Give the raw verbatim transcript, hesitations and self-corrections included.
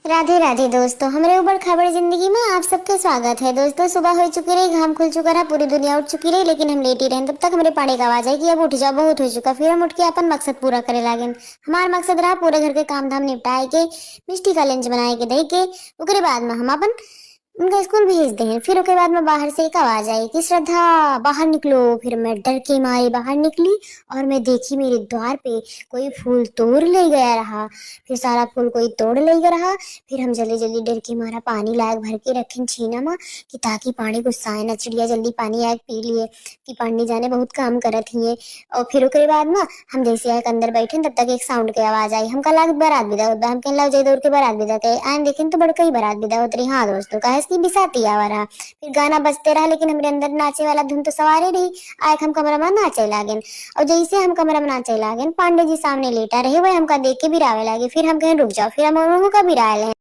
राधे राधे दोस्तों, हमरे ऊबड़ खाबड़ जिंदगी में आप सबके स्वागत है। दोस्तों, सुबह हो चुकी रही, घाम खुल चुका रहा, पूरी दुनिया उठ चुकी रही, लेकिन हम लेटी रहे। तब तक हमरे पांडे का आवाज आई कि अब उठ जाओ, बहुत हो चुका। फिर हम उठ के अपन मकसद पूरा करे लागेन। हमार मकसद रहा पूरे घर के काम धाम निपटाए के, मिष्टी का लंच बनाए के दे के, ओकरे बाद में हम अपन उनका स्कूल भेज दें। फिर ओकरे बाद में बाहर से एक आवाज आई कि श्रद्धा, बाहर निकलो। फिर मैं डर के मारे बाहर निकली और मैं देखी मेरे द्वार पे कोई फूल तोड़ ले गया रहा। फिर सारा फूल कोई तोड़ ले गया रहा। फिर हम जल्दी जल्दी डर के मारा पानी लायक भर के रखें छीना में कि ताकि पानी गुस्साए ना, चिड़िया जल्दी पानी आयक पी लिए कि पानी जाने बहुत काम करत हिए। और फिर ओकरे बाद में हम जैसे आयक अंदर बैठे तब तक एक साउंड के आवाज आई। हमका लागत बारात विदा होत बा। हम कहन लाओ जाई दौड़ के बारात विदा के आए। देखें तो बड़का ही बारात विदा होत रही। हाँ दोस्तों, काहे कि बिसाती आवा रहा। फिर गाना बजते रहा, लेकिन हमरे अंदर नाचे वाला धुन तो सवारे रही। आयक हम कमरा में नाचे लागेन। और जैसे हम कमरा में नाचे लागेन, पांडे जी सामने लेटा रहे, वह हमका देख के बिरावे लागे। फिर हम कहें रुक जाओ, फिर हम उन्हों का बिराए लें।